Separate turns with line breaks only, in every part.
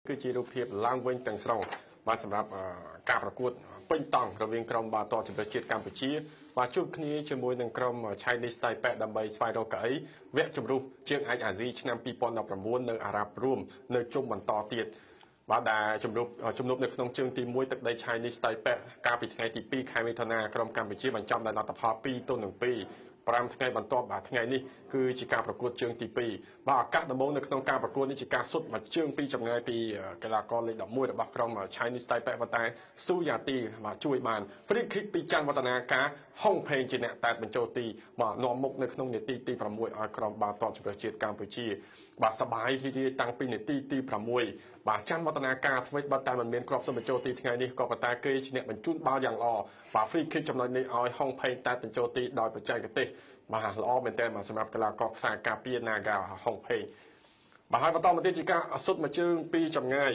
គឺជារូបភាពឡើងវិញទាំងស្រុងបាទសម្រាប់ការប្រកួតពេញតង់រវាងក្រុមបាល់ទាត់ជម្រើសជាតិកម្ពុជាបាទជួបគ្នាជាមួយនឹងក្រុម Chinese Taipei ដើម្បីស្វែងរកកៅអីវគ្គជម្រុះជើងឯកអាស៊ីឆ្នាំ2019នៅអារ៉ាប់រួមនៅជុំបន្តទៀតបាទដែលជំនួបនៅក្នុងជើងទី1ទឹកដី Chinese Taipei កាលពីថ្ងៃទី2ខែមិថុនាក្រុមកម្ពុជាបញ្ចប់ដោយលទ្ធផល2-2 5ថ្ងៃបន្ទាប់បាទថ្ងៃនេះគឺជាការប្រកួតជើងទី2បាទឱកាសដំបូងនៅក្នុងការប្រកួតនេះជាការសុទ្ធមួយជើងពីចម្ងាយពីកីឡាករលេខ11របស់ក្រុម Chinese Taipei ប៉ុន្តែស៊ូយ៉ាទីបាទជួយបាន free kick ពីច័ន្ទវឌ្ឍនាការហុងផេងជាអ្នកតែតបញ្ចូលទីបាទនាំមុខនៅក្នុងនាទីទី6ឲ្យក្រុមបាល់ទាត់ជម្រើសជាតិកម្ពុជាបាទសបាយរីករាយតាំងពីនាទីទី6បាទច័ន្ទវឌ្ឍនាការថ្មីបើតែមិនមានគ្រាប់សុំបញ្ចូលទីថ្ងៃនេះក៏ប៉ុន្តែគេជាអ្នកបញ្ជូនបាល់យ៉ាងល្អបាទ free kick ចំណុចនេះឲ្យហុងផេងតែតបញ្ចូលទីដោយបច្ចេកទេសបាទល្អមែនទែនបាទសម្រាប់កីឡាករខ្សែការពារ Naga ហុងផេងបាទហើយបន្តមកទៀតជាការសុទ្ធមួយជើងពីចម្ងាយ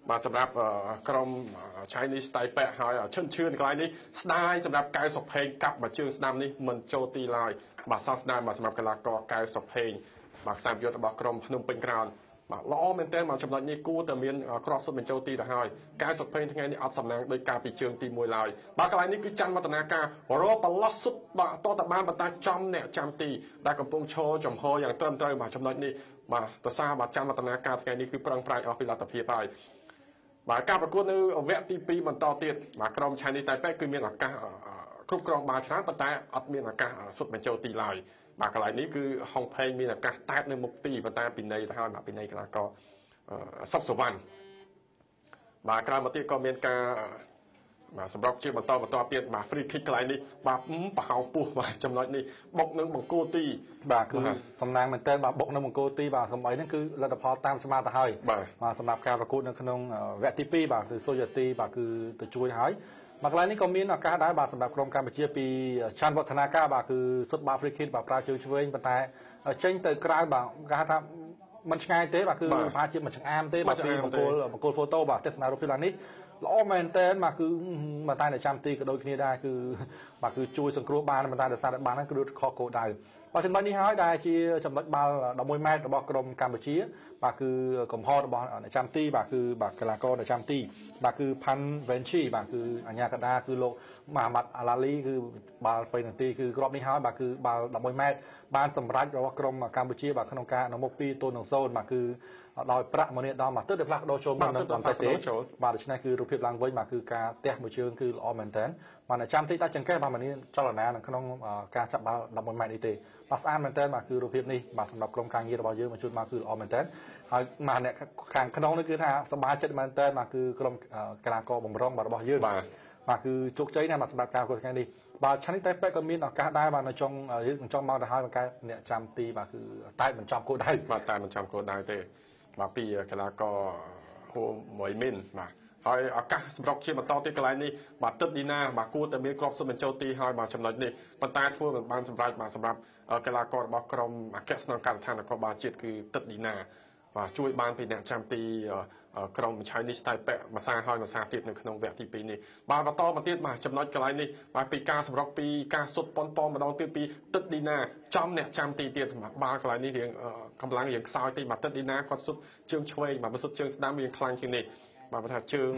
បាទសម្រាប់ក្រុម Chinese Taipei ហើយឈិនឈឿនកន្លែងនេះស្ដាយសម្រាប់កៅសុផេងកាប់មួយជើងស្ដាំនេះមិនចូលទីឡើយបាទសោកស្ដាយបាទសម្រាប់កីឡាករកៅសុផេងបាទខ្សែប្រយុទ្ធរបស់ក្រុមភ្នំពេញក្រោនបាទល្អមែនទែនមកចំណុចនេះគួរតែមានគ្រាប់សុទ្ធបញ្ចូលទីទៅហើយកៅសុផេងថ្ងៃនេះអត់សំណាងដោយការពីជើងទី1ឡើយបាទកន្លែងនេះគឺច័ន្ទវឌ្ឍនាការរកប្រឡោះសុទ្ធបាទតតបានបន្តចំអ្នកចាំទីដែលកំពុងឈរចំហយ៉ាងត្រឹមត្រូវបាទចំណុចនេះបាទសរសើរបាទច័ន្ទវឌ្ឍនាការថ្ងៃនេះគឺប្រឹងប្រែងអស់ពីលទ្ធភាពហើយបាទការប្រកួតនៅវគ្គទី2បន្តទៀតបាទក្រុម Chinese Taipei គឺមានឱកាសគ្រប់គ្រងបាល់ច្រើនប៉ុន្តែអត់មានឱកាសសុទ្ធបញ្ចូលទីឡើយបាទកន្លែងនេះគឺហុងផេងមានឱកាសតែតនៅមុខទីប៉ុន្តែពីនៃទៅហើយបាទពីនៃកីឡាករសុកសុវណ្ណបាទក្រោយមកទៀតក៏មានការបាទសម្រាប់ជាបន្តបន្តទៀតបាទ free kick កន្លែងនេះបាទប្រហោងពោះបាទចំណុចនេះបុកនឹងបង្គោលទី
បាទគឺសំណាងមែនទែនបាទបុកនឹងបង្គោលទីបាទសំបីហ្នឹងគឺលទ្ធផលតាមស្មារតីហើយបាទសម្រាប់ការប្រកួតនៅក្នុងវគ្គទី2បាទគឺសូយ៉ាទីបាទគឺទៅជួយហើយបាទកន្លែងនេះក៏មានឱកាសដែរបាទសម្រាប់ក្រុមកម្ពុជាពីឆាន់វឌ្ឍនាការបាទគឺសុទ្ធបាល់ free kick បាទប្រើជើងឆ្វេងប៉ុន្តែចេញទៅក្រៅបាទគេហៅថាមិនឆ្ងាយទេបាទគឺប្រហែលជាមួយចង្អាមទេបាទពីបង្គោល photo បាទទស្សនារូបភាពឡើងនេះល្អមែនតើបាទគឺមិនតែនៅចាំទីក៏ដូចគ្នាដែរគឺបាទគឺជួយសង្គ្រោះបានមិនតែដោយសារតែបានហ្នឹងគឺខុសគោលដៅបាទចំណុចនេះហើយដែលជាចំណុចបាល់11ម៉ែត្ររបស់ក្រុមកម្ពុជាបាទគឺកំហុសរបស់អ្នកចាំទីបាទគឺបាទកីឡាករអ្នកចាំទីបាទគឺផាន់វ៉េនឈីបាទគឺអាញាកដាគឺលោកម៉ាហាម៉ាត់អាឡាលីគឺបាល់ពេញនាទីគឺគ្រាប់នេះហើយបាទគឺបាល់11ម៉ែត្របានសម្រេចរបស់ក្រុមកម្ពុជាបាទក្នុងការនាំមុខ2-0បាទគឺដោយប្រាក់មួយនេះដល់មកទើបតែផ្លាស់ប្ដូរចូលមកនឹងបន្តិចទេបាទដូច្នេះគឺរូបភាពឡើងវិញបាទគឺការទះមួយជើងគឺល្អមែនតើបាទចាំតិចតែចង្កេះបាទមានចលនានៅក្នុងការចាប់បាល់11ម៉ែត្រនេះទេបាទស្អាតមែនតើបាទគឺរូបភាពនេះបាទសម្រាប់ក្រុមការងាររបស់យើងមកជួនមកគឺល្អមែនតើហើយបាទអ្នកខាងក្នុងនេះគឺថាសប្បាយចិត្តមែនតើបាទគឺក្រុមកីឡាករបំរុងបាទរបស់យើងបាទគឺជោគជ័យណាស់បាទសម្រាប់ការប្រកួតថ្ងៃនេះបាទឆានេះតែពេកក៏មានឱកាសដែរបាទនៅចុងយើងចង់មកទៅហើយបាទអ្នកចាំទីបាទគឺតែមិនចំគោលដៅ
បាទតែមិនចំគោលដៅទេបាទពីកីឡាករហួមួយមីនបាទហើយឱកាសសម្រុកជាបន្តទៀតកន្លែងនេះបាទទឹកឌីណាបាទគួរតែមានគ្រាប់សុទ្ធបញ្ចូលទីហើយបាទចំណុចនេះប៉ុន្តែធ្វើមិនបានសម្រេចបាទសម្រាប់កីឡាកររបស់ក្រុមអគ្គស្នងការដ្ឋាននគរបាលជាតិគឺទឹកឌីណាបាទជួយបានពីអ្នកចាំទីក្រុម Chinese Taipei មួយសាហើយមួយសាទៀតនៅក្នុងវគ្គទី2នេះបាទបន្តមកទៀតបាទចំណុចកន្លែងនេះបាទពីការសម្រុកពីការសុទ្ធប៉ុនប៉ម្ដងទៀតពីទឹកឌីណាចំអ្នកចាំទីទៀតបាល់កន្លែងនេះរៀងកម្លាំងរៀងខ្សោយតិចបាទទឹកឌីណាគាត់សុទ្ធជើងឆ្វេងបាទបើសុទ្ធជើងស្ដាំរៀងខ្លាំងជាងនេះបាទបើថាជើង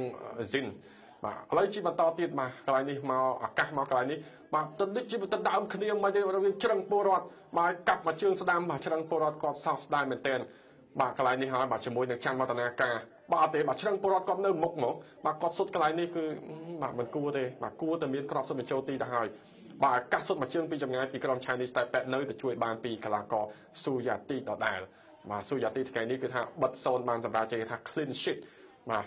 ស៊ីនបាទឥឡូវជាបន្តទៀតបាទកន្លែងនេះមកឱកាសមកកន្លែងនេះបាទទៅដូចជាទៅដើមគ្នាមករវាងច្រឹងពលរដ្ឋបាទកាប់មកជើងស្ដាំបាទច្រឹងពលរដ្ឋគាត់សោកស្ដាយមែនទែនបាទកន្លែងនេះហើយបាទជាមួយនឹងច័ន្ទវឌ្ឍនាការបាទអត់ទេបាទច្រឹងពលរដ្ឋគាត់នៅមុខហ្មងបាទគាត់សុទ្ធកន្លែងនេះគឺបាទមិនគួរទេបាទគួរតែមានក្របសុទ្ធបញ្ចូលទីទៅហើយបាទឱកាសសុទ្ធមួយជើងពីចម្ងាយពីក្រុម Chinese Taipei នៅតែជួយបានពីកីឡាករស៊ូយ៉ាទីដដែលបាទស៊ូយ៉ាទីថ្ងៃនេះគឺថាបិទសូនបានសម្រាប់គេថា clean sheet បាទ